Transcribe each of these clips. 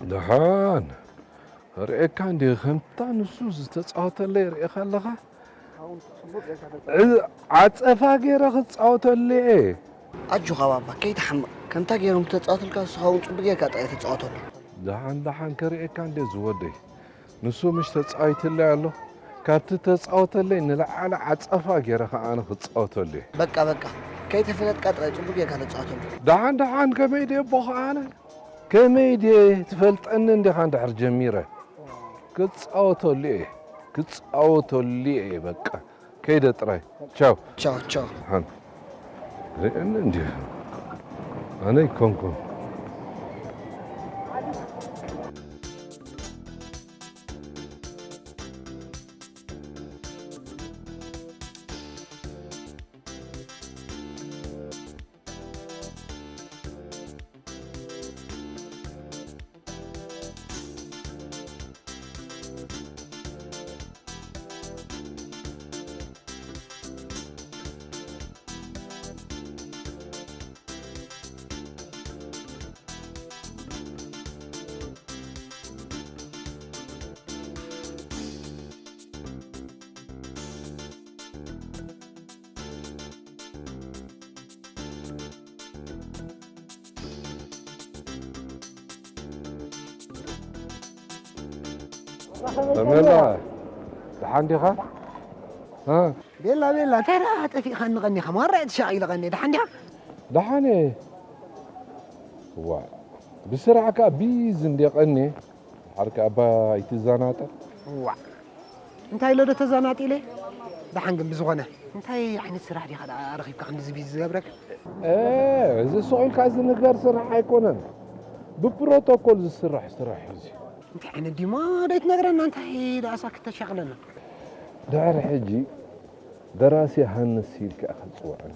ደሓን ርእየካ እንዲ ከምታ ንሱ ዝተጻወተለይ ርእኻ ኣለኻ። ዕ- ዓጸፋ ገይረ ክጻወተሉ እየ። ኣጆኻ ባባ፣ ከይትሓምቕ። ከምታ ገይሮም ዝተጻወቱልካ ንስኻ እውን ጽቡቕ ጌርካ ጥራይ ተጻወተሉ። ደሓን ደሓን ከርእየካ እንደ ዝወደይ። ንሱ ምሽ ተጻዊትለይ ኣሎ። ካብቲ ተጻወተለይ ንለዓሊ ዓጸፋ ገይረ ከኣ ኣነ ክጻወተሉ እየ። በቃ፣ በቃ። ከይተፈለጥካ ጥራይ ጽቡቕ ጌርካ ተጻወተሉ። ደሓን ደሓን ከመይ ድየ ኣቦ ከኣ ኣነ? ከመይ ድየ ትፈልጠኒ እንዲኻ እንድሕር ጀሚረ? ክጻወተሉ እየ። ክጻወተሉ እየ በቃ። ከይደ ጥራይ። ቻው። ቻው፣ ቻው። ሓን። ርእየኒ እንዲሁ። ኣነ ኣይኮንኩን። ተመላ፣ ደሓን ዲኻ? እ? ቤላ፣ ቤላ፣ እንታይ ደኣ ጠፊእካኒ ቀኒኻ? ማራ እየ ተሻቒለ ቀኒየ። ደሓን ዲኻ? ደሓን እየ። ዋ፣ ብስራሕ ከኣ ቢዚ እንድየ ቀኒየ። ድሓር ከኣ እባ ኣይትዘናጠ። ዋ፣ እንታይ ኢለ ዶ ተዘናጢለ? ደሓን ግን ብዝኾነ፣ እንታይ ዓይነት ስራሕ ዲኻ ደኣ ረኺብካ ክንድዚ ቢዚ ዝገብረካ? እ፣ እዚ ስቕ ኢልካ ዝንገር ስራሕ ኣይኮነን። ብፕሮቶኮል ዝስራሕ ስራሕ እዩ እዚ። እንታይ ዓይነት ድዩ እሞ ደይትነግረና? እንታይ ደኣ ሳክት ተሻቕለና? ድሕሪ ሕጂ ደራሲ ሃንስ ኢልካ ኢኻ ትጽውዐኒ።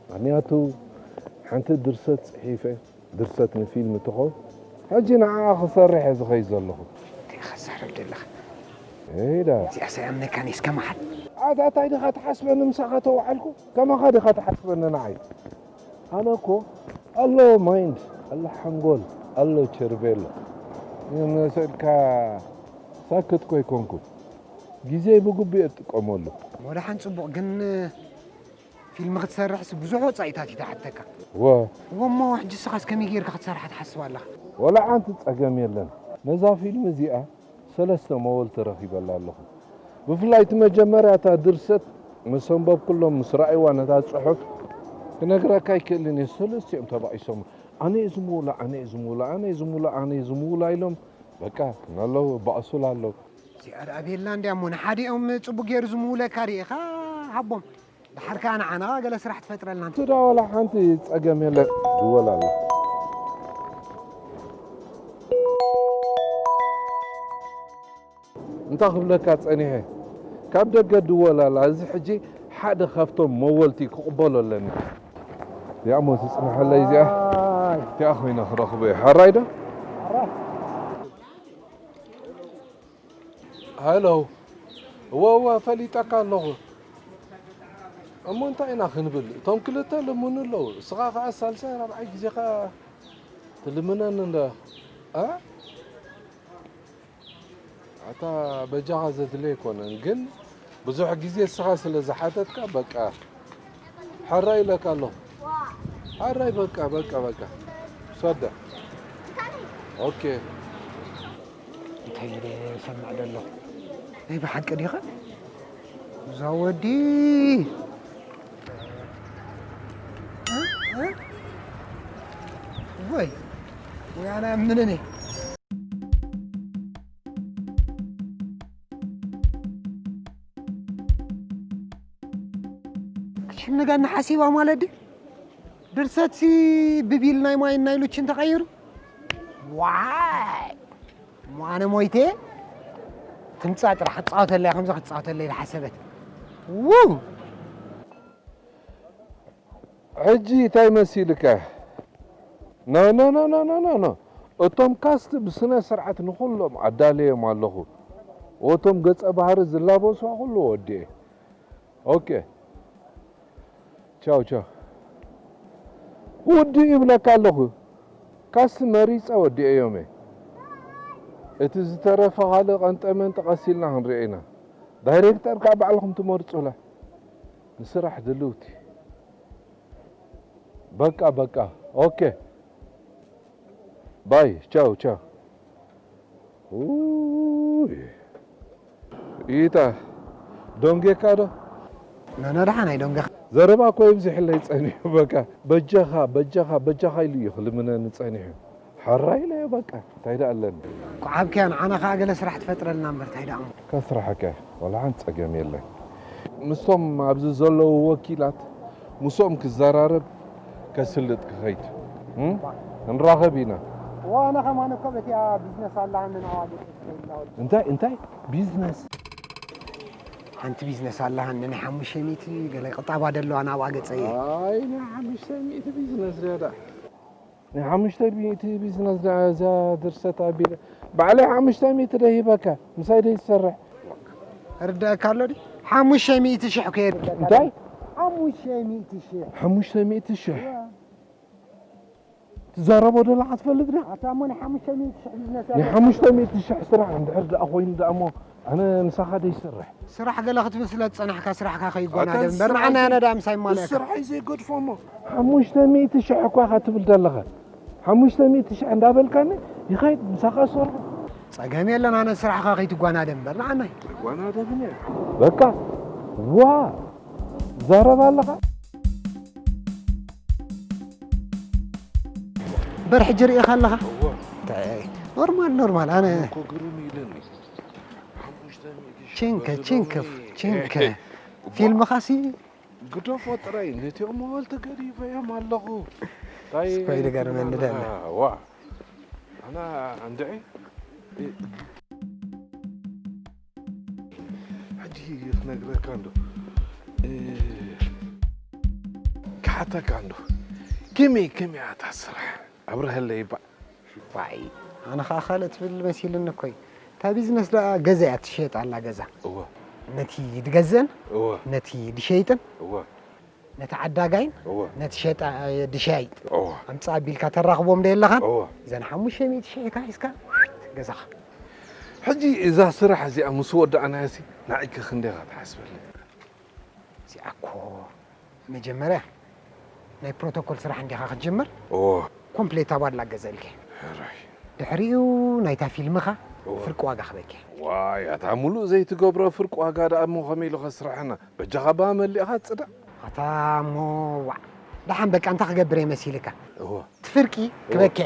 ምኽንያቱ ሓንቲ ድርሰት ጽሒፈ፣ ድርሰት ንፊልም ትኸውን፣ ሕጂ ንዓኣ ክሰርሕ እየ ዝኸይድ ዘለኹ። እንታይ ኢኻ ትዛረብ ዘለኻ? እይ ዳ። እዚኣስ ኣይኣምነካን እየ፣ እስከ መሓል። ኣታ እንታይ ዲኻ ትሓስበኒ ምሳኻ ተዋዓልኩ? ከማኻ ዲኻ ትሓስበኒ ንዓይ? ኣነ እኮ ኣሎ ማይንድ፣ ኣሎ ሓንጎል፣ ኣሎ ቸርቤሎ። ንመሰልካ ሳክት እኮ ኣይኮንኩን። ግዜይ ብግቡእ እየ እጥቀመሉ። እሞ ደሓን ጽቡቕ፣ ግን ፊልም ክትሰርሕስ ብዙሕ ወጻኢታት እዩ ዝሓተካ። እወ። እወ፣ እሞ ሕጂ ንስኻስ ከመይ ጌርካ ክትሰርሓ ትሓስብ ኣለኻ? ወላ ሓንቲ ጸገም የለን። ነዛ ፊልም እዚኣ ሰለስተ መወልቲ ረኺበላ ኣለኹ። ብፍላይ እቲ መጀመርያ እታ ድርሰት ምስ ኣንበብኩሎም፣ ምስ ረኣይዋ ነታ ጽሑፍ፣ ክነግረካ ኣይክእልን እየ። ሰለስቲኦም ተባኢሶም፣ "ኣነ እየ ዝምውላ፣ ኣነ እየ ዝምውላ፣ ኣነ እየ ዝምውላ፣ ኣነ እየ ዝምውላ" ኢሎም፣ በቃ፣ እናለዉ ባእሱላ ኣለዉ። እዚኣ ደኣ ቤላ እንድያ እሞ፣ ንሓዲኦም ጽቡቕ ገይሩ ዝምውለካ ርኢኻ ሃቦም። ደሓር ከኣ ንዓና ገለ ስራሕ ትፈጥረልና። እሱ ዳ ዋላ ሓንቲ ጸገም የለን። ድወል ኣላ። እንታይ ክብለካ ጸኒሐ? ካብ ደገ ድወል ኣላ። እዚ ሕጂ ሓደ ካብቶም መወልቲ ክቕበሎ ኣለኒ። እዚኣ እሞ ትጽንሐለይ እዚኣ። ኣይ። እቲኣ ኮይነ ክረኽቦ እየ። ሕራይ ዶ? ሕራይ። ሃሎ። እወ፣ እወ፣ ፈሊጠካ ኣለኹ። እሞ እንታይ ኢና ክንብል? እቶም ክልተ ልምኑ ኣለዉ። እስኻ ኸዓ ሳልሳይ ራብዓይ ግዜኻ ትልምነኒ እንደ-፣ እ? ኣታ በጃኻ ዘድሊ ኣይኮነን፣ ግን ብዙሕ ግዜ እስኻ ስለ ዝሓተትካ በቃ። ሕራይ ኢለካ ኣለኹ። ሕራይ በቃ፣ በቃ፣ በቃ። ሰደ። ኦኬ። እንታይ ኢለ እሰምዕ ዘለኹ? ናይ ብሓቂ ዲኻ? እዛ ወዲ። እ? እ? ወይ፣ ወይ ኣነ ምንን እየ። ክትሕንገኒ ሓሲባ ማለት ድዩ? ድርሰትሲ ብቢል ናይ ማይን ናይ ሉችን ተቐይሩ? ዋይ! እሞ ኣነ ሞይተ? ትምጻእ ጥራሕ ክትጻወተለይ፣ ከምዚ ክትጻወተለይ ዝሓሰበት። ው! ሕጂ እንታይ መሲልካ? ኖ፣ ኖ፣ ኖ። እቶም ካስት ብስነ ስርዓት ንኹሎም ኣዳለዮም ኣለኹ። እቶም ገጸ ባህሪ ዝላበሱ ኩሉ ወዲኤ። ኦኬ። ቻው፣ ቻው። ውድእ ይብለካ ኣለኹ። ካስት መሪጸ ወዲኤዮም እየ። እቲ ዝተረፈ ካልእ ቀንጠመንጢ ቀስ ኢልና ክንሪኦ ኢና። ዳይሬክተር ከኣ ባዕልኹም ትመርጹላ። ንስራሕ ድልውቲ። በቃ፣ በቃ። ኦኬ። ባይ፣ ቻው፣ ቻው። ኡይ። ኢታ፣ ዶንጌካ ዶ? ናና ደሓን ኣይዶንጌኻ። ዘረባ እኮ ይብዝሕለይ ጸኒሑ፣ በቃ። በጃኻ፣ በጃኻ፣ በጃኻ ኢሉ እዩ ክልምነኒ ጸኒሑ። ሕራይ ኢለዮ በቃ፣ እንታይ ደኣ ኣለኒ? እኮ ዓብክያ፣ ንዓና ኸኣ ገለ ስራሕ ትፈጥረልና እምበር፣ እንታይ ደኣ እሞ። ከስርሐካ፣ ዋላ ሓንቲ ጸገም የለን። ምስቶም ኣብዚ ዘለዉ ወኪላት፣ ምስኦም ክዘራረብ፣ ከስልጥ ክኸይድ። እም? ንራኸብ ኢና። እዋ፣ ኣነ ከማን እኮ በቲኣ ቢዝነስ ኣላሃኒ ናዋዲ ትኸይድ ናወዲ። እንታይ፣ እንታይ? ቢዝነስ? ሓንቲ ቢዝነስ ኣላሃኒ፣ ናይ ሓሙሽተ ሚእቲ ገለ ቁጠባ ደለዋ ናብኣ ገጸየ። ኣይ፣ ናይ ሓሙሽተ ሚእቲ ቢዝነስ ድያ ደኣ? ናይ ሓሙሽተ ሚእቲ ቢዝነስ ደኣ እዛ ድርሰት ኣቢለ፣ ባዕለይ ሓሙሽተ ሚእቲ ዶ ሂበካ፣ ምሳይ ዶ ይሰርሕ? ርድኣካ ኣሎ ድዩ? ሓሙሽተ ሚእቲ ሽሕ እኮ የርድኣካ። እንታይ? ሓሙሽተ ሚእቲ ሽሕ። ሓሙሽተ ሚእቲ ሽሕ? እዋ። ትዛረቦ ዘለኻ ትፈልጥ ዲኻ? ኣታ እሞ ናይ ሓሙሽተ ሚእቲ ሽሕ ቢዝነስ ናይ እያ። ሓሙሽተ ሚእቲ ሽሕ ስራሕ እንድሕር ደኣ ኮይኑ ደኣ እሞ ኣነ ምሳኻ ዶ ይሰርሕ? ስራሕ ገለ ክትብል ስለ ዝጸናሕካ ስራሕካ ከይጓናደ ኣታ እምበር ንዓና ዝስራሕ ያነ ደኣ ምሳይ ማለካ። ስራሐይ ዘይገድፎ እሞ። ሓሙሽተ ሚእቲ ሽሕ እኳ ኢኻ ትብል ዘለኻ። ሓሙሽተ ሚእቲ ሽሕ እንዳበልካኒ ይኸይድ ምሳኻ ሰርሖ። ጸገም የለን፣ ኣነ ስራሕኻ ከይትጓናደ እምበር ንዓናይ። ኣይጓናደብን እየ። በቃ፣ ዋ፣ ትዛረብ ኣለኻ። እምበር ሕጂ ርኢኻ ኣለኻ? እወ። እንታይ፣ ኖርማል፣ ኖርማል፣ ኣነ እኮ ግርም ኢለኒ። ሓሙሽተ ሚእቲ ሽሕ ቺንከ፣ በዚ ቺንከ፣ ሎሚ። ቺንከ። ፊልምኻሲ ግደፎ ጥራይ፣ ነቲኦም መበልቲ ገዲፈዮም ኣለኹ። እንታይ ስኮይ ድገርመኒ ትብለና? ደለ። ዋ። ኣና እንድዒ። ሕጂ ክነግረካ እንዶ። እ፣ ክሓተካ እንዶ። ከመይ፣ ከመይ ኣታ ስራሕ? ኣብርሀለይ ባዕ። ዋይ፣ ኣነ ኸኣ ካልእ ትብል መሲልኒ እኮ እዩ። እታ ቢዝነስ ደኣ ገዛ እያ ትሸየጥ ኣላ፣ ገዛ። እወ። ነቲ ድገዝእን እወ። ነቲ ድሸይጥን፣ እወ። ነቲ ዓዳጋይን እወ። ነቲ ሸጣ-፣ ድሻይጥ እወ። ኣምጽእ ኣቢልካ ተራኽቦም ዶ የለኻን? እወ። እዘን ሓሙሽተ ሚእቲ ሽሕ ኢልካ ሒዝካ ገዛኻ። ሕጂ እዛ ስራሕ እዚኣ ምስ ወዳእናያሲ ንዓይከ ክንደይ ኢኻ ትሓስበለይ? እዚኣ እኮ መጀመርያ ናይ ፕሮቶኮል ስራሕ እንዲኻ ክትጅምር፣ እዎ። ኮምፕሌት ኣባድላ ገዘልኪ። ሕራይ። ድሕሪኡ ናይታ ፊልምኻ እዎ። ፍርቂ ዋጋ ክበኪ። ዋይ፣ ኣታ ሙሉእ ዘይትገብሮ ፍርቂ ዋጋ ደኣ እሞ ከመይ ኢሉ ከስርሐና? በጃኻ ባ መሊእኻ ጽዳእ። ኣታ እሞ ዋዕ። ደሓን በቃ እንታይ ክገብር እየ መሲልካ? እዎ። እቲ ፍርቂ እዎ። ክበኪ።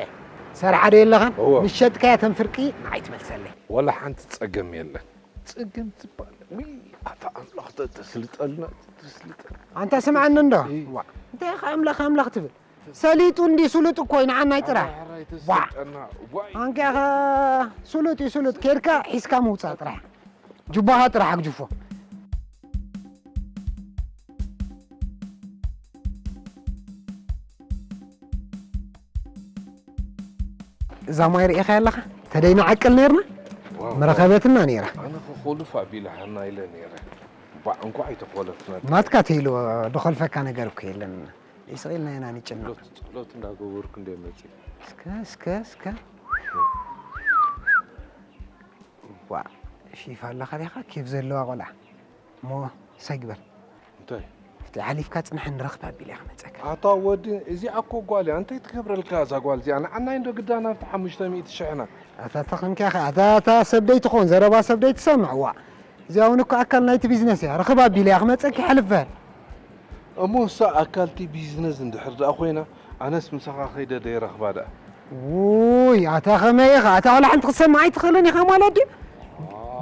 ሰርሓ ዶ የለኻን? እዎ። ምስ ሸጥካያ ተን ፍርቂ ንዓይ ትመልሰለይ። ወላ ሓንቲ ጸገም የለን። ጽግም ትባል። ውይ፣ ኣታ ኣምላኽ ተተስልጠልና፣ ተስልጠልና። ኣንታ ስምዓኒ እንዶ። እይ። ዋ፣ እንታይ ኢኻ ኣምላኽ፣ ኣምላኽ ትብል? ሰሊጡ እንዲ ስሉጥ እኮ እዩ፣ ንዓናይ ጥራሕ። ኣታ ሕራይ ዋ። ተስልጠና። ዋይ። ኣንኪ ኢኻ ስሉጥ እዩ፣ ስሉጥ። ኬድካ ሒዝካ ምውጻእ ጥራሕ። ጁባኻ ጥራሕ ኣግጅፎ። እዛ ማይ ርኢኻያ ኣለኻ? ተደይና ዓቅል ነይርና፣ ዋው፣ መረኸበትና ነይራ። ኣነ ክኾልፍ ኣቢለ ሃና ኢለ ነይረ። ባዕ፣ እንኳዕ ኣይተኾለፍና። ናትካ ተይልዎ፣ ድኾልፈካ ነገር እኮ የለን። ይስቕ ኢልና ኢና ንጭነቕ። ጸሎት፣ ጸሎት እንዳገበርኩ እንደ መጽእ። እስከ፣ እስከ፣ እስከ። ዋ፣ ሺፍ ኣለኻ ዲኻ? ኬፍ ዘለዋ ቆልዓ። እሞ ሰግበር። እንታይ? ኣብቲ ሓሊፍካ ጽንሐ ንረኽብ ኣቢለ እየ ክመጸካ። ኣታ ወዲ፣ እዚኣ እኮ ጓል እያ። እንታይ ትገብረልካ እዛ ጓል እዚኣ? ንዓናይ እንዶ ግዳ ናብቲ ሓሙሽተ ሚእቲ ሽሕና። ኣታ ተኸንኪያ ኸ፣ ኣታ፣ ኣታ ሰብ ደይትኾን፣ ዘረባ ሰብ ደይትሰምዕ፣ ዋ። እዚኣ እውን እኮ ኣካል ናይቲ ቢዝነስ እያ። ርኽብ ኣቢለ እያ ክመጸኪ ሓልፍ በል። እሞ እሳ ኣካልቲ ቢዝነስ እንድሕር ደኣ ኮይና፣ ኣነስ ምሳኻ ከይደ ደይረኽባ ደኣ። ውይ፣ ኣታ ኸመይ ኢኻ? ኣታ ዋላ ሓንቲ ክትሰምዕ ኣይትኽእልን ኢኻ ማለት ድዩ?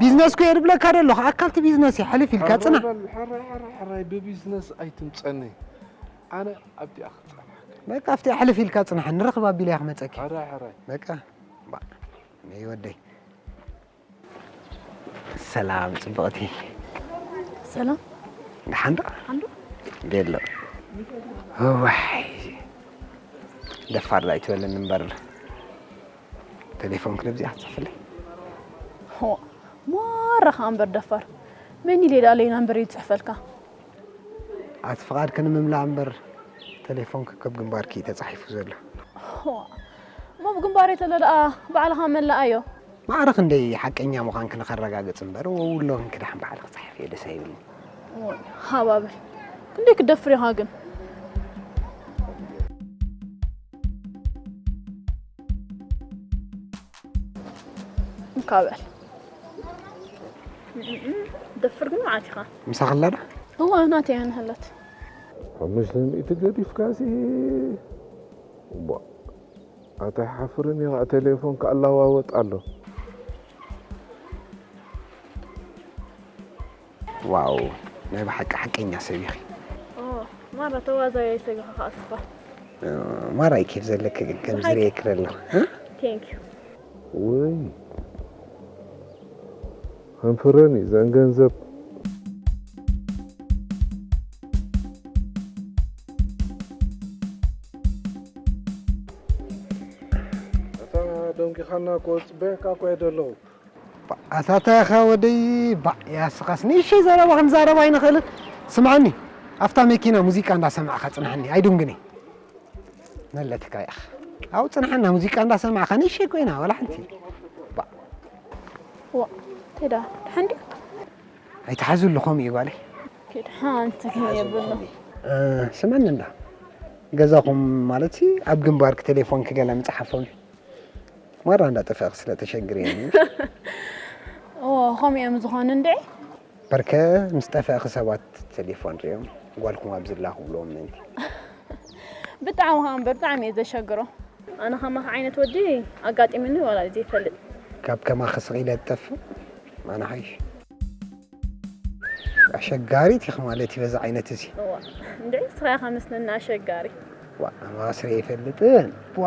ቢዝነስ እኮ እየ ድብለካ ደለኹ፣ ኣካልቲ ቢዝነስ እየ፣ ሕልፍ ኢልካ ሕራይ ጽናሕ። በል፣ ሕራይ፣ ሕራይ፣ ሕራይ፣ ብቢዝነስ ኣይትምጸኒ። ኣነ ኣብቲኣ ክጸንሐካ። በቃ ኣብቲኣ ሕልፍ ኢልካ ጽናሕ፣ ንረኽብ ኣቢለ እያ ክመጸኪ። ሕራይ፣ ሕራይ። በቃ፣ ባ፣ ነይ ወደይ። ሰላም ጽብቕቲ። ሰላም። ደሓን ዶ? ደሓን ዶ? ቤሎ። እዋይ። ደፋር ዳኣ ኣይትበለኒ እምበር። ቴሌፎንኪ ነብዚኣ ክትጽሕፍለይ? ሆ፣ ማራ ኸኣ እምበር ደፋር። መን ኢለ ደኣ ለይና እምበር ዝጽሕፈልካ? ኣቲ ፍቓድኪ ንምምላእ እምበር ቴሌፎንኪ ከብ ግንባርኪ እዩ ተጻሒፉ ዘሎ። ዋ፣ እሞ ብግንባረይ ተሎ ደኣ ባዕልኻ መላኣዮ። ማዕረ ክንደይ ሓቀኛ ምዃንኪ ንኸረጋግጽ እምበር፣ ወውሎ ክንኪ ደሓን ባዕልኺ ጽሓፍዮ፣ ደስ ኣይብልኒ። ወይ ሃባበል፣ ክንደይ ክደፍር ኢኻ ግን? እንካ በል። ደፍር ግን መዓት ኢኻ። ምሳኺ ኣላ ዶ? እዋ፣ ናተይ እያ ንሃለት። ሓሙሽተ ሚእቲ ገዲፍካሲ። እዋ፣ ኣታ ሓፍርን ኢኻ፣ ቴሌፎን ከኣላዋወጥ ኣሎ። ዋው፣ ናይ ብሓቂ ሓቀኛ ሰብ ኢኺ። ኦ፣ ማራ ተዋዛያይ ሰብ ኢኻ ከኣ እስኻ። ማራ እዩ ኬፍ ዘለኪ ግን ከምዚ ርእየ ክረ ኣለኹ። Thank you። ውይ፣ ከንፍረን እዩ ዘን ገንዘብ። ኣታ ደንጊኻና እኮ፣ ጽበየካ እኮ እየ ዘለኹ። ኣታ እንታይ ኢኻ ወደይ፣ ባዕ ያስኻስ ንእሽተይ ዘረባ ክንዛረብ ኣይንኽእልን? ስምዓኒ፣ ኣብታ መኪና ሙዚቃ እንዳሰማዕኻ ጽንሓኒ፣ ኣይድንግን እየ። ነለትካ ኢኻ። ኣብኡ ጽንሓና፣ ሙዚቃ እንዳሰማዕኻ ንእሽተይ ኮይና፣ ዋላ ሓንቲ። ባዕ። ዋ፣ ተዳ፣ ደሓን ድዩ? ኣይትሓዝሉ ከምኡ እዩ ጓለይ። ደሓን ትግኒ የብሉ። እ፣ ስምዕኒ እንዳ። ገዛኹም ማለትሲ ኣብ ግንባርኪ ቴሌፎንኪ ገለ ምጽሓፎም እዩ። ማራ እንዳጠፋእኺ ስለ ተሸግሪ እዮም። ኦ፣ ከምኡ እዮም ዝኾኑ እንድዒ። በርከ ምስ ጠፋእኺ ሰባት ቴሌፎን ሪኦም ጓልኩም ኣብዚ ኣላ ክብልዎም ምእንቲ። ብጣዕሚ ኸዓ እምበር ብጣዕሚ እየ ዘሸግሮ። ኣነ ከማኻ ዓይነት ወዲ ኣጋጢሙኒ ዋላ ዘይፈልጥ። ካብ ከማኺ ስቕ ኢለ ዝጠፍእ ኣነ ሓይሽ። ኣሸጋሪት ኢኺ ማለት እዩ በዚ ዓይነት እዚ። እዋ፣ እንድዒ ንስኻ ኢኻ መስለኒ ኣሸጋሪ። ዋ፣ ኣማስረ ይፈልጥን። ዋ።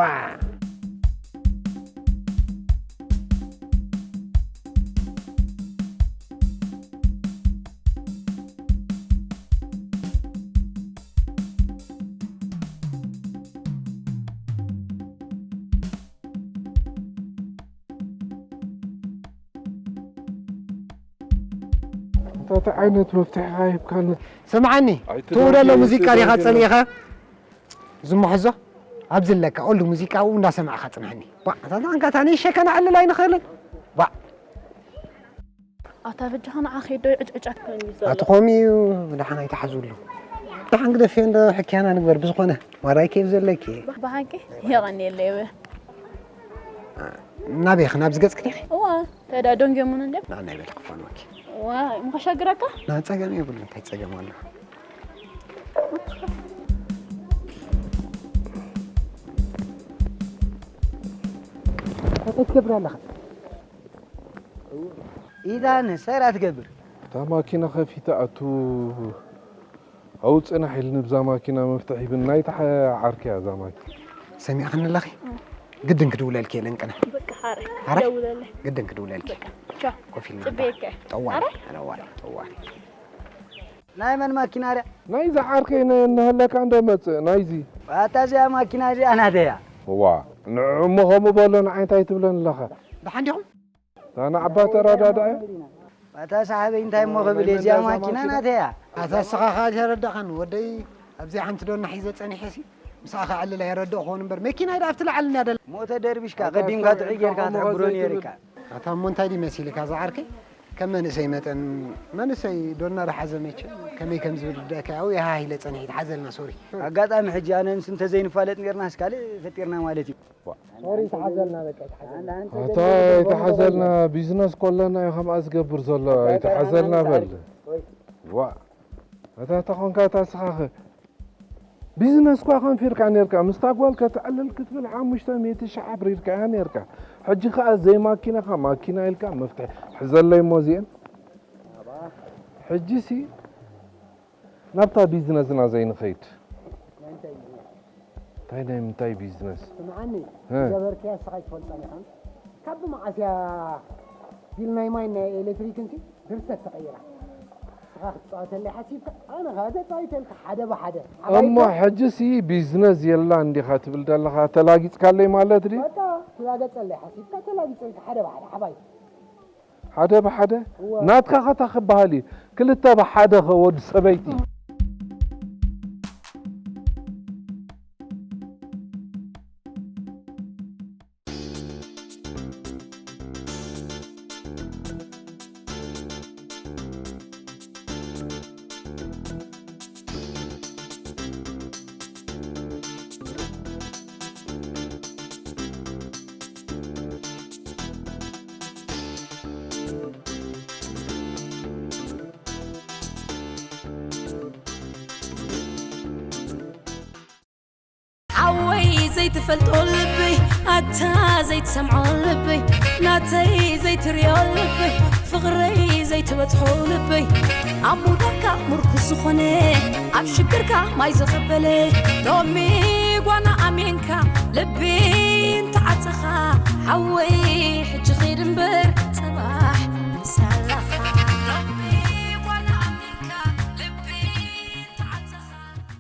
እንታይ ዓይነት መፍትሒ ሂብካኒ? ስምዓኒ፣ ኣይትደንግዮ፣ ትውደሎ ሙዚቃ ዲኻ ኣይትደንግዮ። ጸሊእኻ? ዝመሐዞ ኣብዚ ኣለካ፣ ኦልድ ሙዚቃ ኣብኡ እንዳሰማዕካ ጽንሐኒ። ባ፣ እታ ኣንካታ ንእሸ ከነዕልል ኣይንኽእልን? ባ። ኣታ በጃኻ ንዓ ኸይዶ ዕጭዕጫ ከን እዩ ዘሎ። ኣቲ ኾም እዩ፣ ደሓን ኣይትሓዝሉ። ደሓን ግደፍዮ እንዶ ሕክያና ንግበር ብዝኾነ። ማራይ ኬፍ ዘለኪ። ባ-፣ ብሓቂ? የቐንየለይ እወ። ናበይ ኢኺ? ናብዚ ገጽኪ ዲኺ? እዋ፣ ተዳ ደንግዮሙን እንደ? ንዓና ይበል ክፋን ወኪ። ዋ፣ እሞ ከሻግረካ? ና ጸገም የብሉን፣ እንታይ ጸገም ኣሎ? እንታይ ትገብር ኣለኻ? ኢዳን ሰራ ትገብር። እታ ማኪና ከፊታ ኣቱ ኣብኡ ጽናሕ ኢልኒ ብዛ ማኪና መፍትሕ ሂብኒ። ናይታ ዓ-፣ ዓርከ እያ እዛ ማኪና። ሰሚዕኽኒ ኣለኺ? ግድን ክድውለልኪ እየ ለንቅነ። በቃ ሓረ። ሓረ? ደውለለይ። ግድን ክድውለልኪ። በቃ ቻው። ኮፍ ኢልና ጽበየካ። ጠዋሪ። ኣረ? ኣረ ዋሪ፣ ጠዋሪ። ናይ መን ማኪና ድያ? ናይዚ ዓርከይ ነ-፣ እናሃለካ እንዶ መጽእ፣ ናይዚ። ኣታ እዚኣ ማኪና እዚኣ ናተይ እያ። እዋ፣ ንዕኡ እሞ ከምኡ በሎ፣ ንዓይ እንታይ ትብለኒ ኣለኻ? ደሓን ዲኹም? እታ ንዓባ ተረዳድኣያ። ኣታ ሰሓበይ እንታይ እሞ ክብል እየ፣ እዚኣ ማኪና ናተይ እያ። ኣታ ንስኻ ኸኣ ኣይተረዳእካን ወደይ፣ ኣብዚኣ ሓንቲ ዶና ሒዘ ጸኒሐ ሲ፣ ምስኣ ከዕልል ኣይረዳእኹዎን እምበር፣ መኪናይ ደኣ ኣብቲ ላዕሊ እንድያ ደላ። ሞተ ደርቢሽካ፣ ኣታ ቀዲምካ ኣስታውዒልካ ጥዑይ ጌርካ ከምኡ ክትሕብሮኒ ዘይትብል። ነይርካ። ኣታ እሞ እንታይ ድዩ መሲልካ ዝዓርከይ? ከም መንእሰይ መጠን፣ መንእሰይ ዶና ዝሓዘ መቸም ከመይ ከም ዝብል ክርደኣካ ኣብኡ እየ ሃህ ኢለ ጸኒሐ፣ ይትሓዘልና ሶሪ። ኣጋጣሚ ሕጂ ኣነ ንሱ እንተዘይንፋለጥ ኔርናስ ካልእ ፈጢርና ማለት እዩ። ሶሪ፣ ይትሓዘልና በቃ፣ ይትሓዘልና። ኣታ ይትሓዘልና፣ ቢዝነስ ኮለና እዩ ከምኣ ዝገብር ዘሎ፣ ይትሓዘልና በል። ዋ፣ ኣታ ተኾንካ እታ ስኻኸ ቢዝነስ እኳ ከንፊርካ ኔርካ፣ ምስታ ጓል ከተዕልል ክትብል ሓሙሽተ ሚእቲ ሺሕ ኣብሪርካያ ኔርካ። ሕጂ ከኣ ዘይማኪናኻ ማኪና ኢልካ መፍትሒ ሕዘለይ እሞ እዚኤን። ሕጂሲ ናብታ ቢዝነስና ዘይንኸይድ። እንታይ ናይ ምንታይ ቢዝነስ? ስምዓኒ፣ እ። ዝገበርካያ ንስኻ ኣይትፈልጦን ኢኻ። ካብ መዓስ እያ ቢል ናይ ማይን ናይ ኤሌክትሪክን ሲ ድርሰት ተቐይራ? ንስኻ ክትጻወተለይ ሓሲብካ? ኣነ ኸኣ ተጻዊተልካ ሓደ ብሓደ። ኣባይ እሞ ከ? ሕጂሲ ቢዝነስ የላን ዲኻ ትብል ዘለኻ? ተላጊጽካለይ ማለት ድዩ? በቃ፣ ትላገጸለይ ሓሲብካ፣ ተላጊጸልካ ሓደ ብሓደ፣ ሓባይ። ሓደ ብሓደ? እወ። ናትካ ኸታ ክበሃል እዩ። ክልተ ብሓደ ኸ ወዲ ሰበይቲ። ትፈልጦ ልበይ ኣታ ዘይትሰምዖ ልበይ ናተይ ዘይትሪኦ ልበይ ፍቕረይ ዘይትበጽሖ ልበይ ኣብ ሙዳካ ምርኩስ ዝኾነ ኣብ ሽግርካ ማይ ዝቕበለ ሎሚ ጓና ኣሜንካ ልቢ እንተዓጸኻ ሓወይ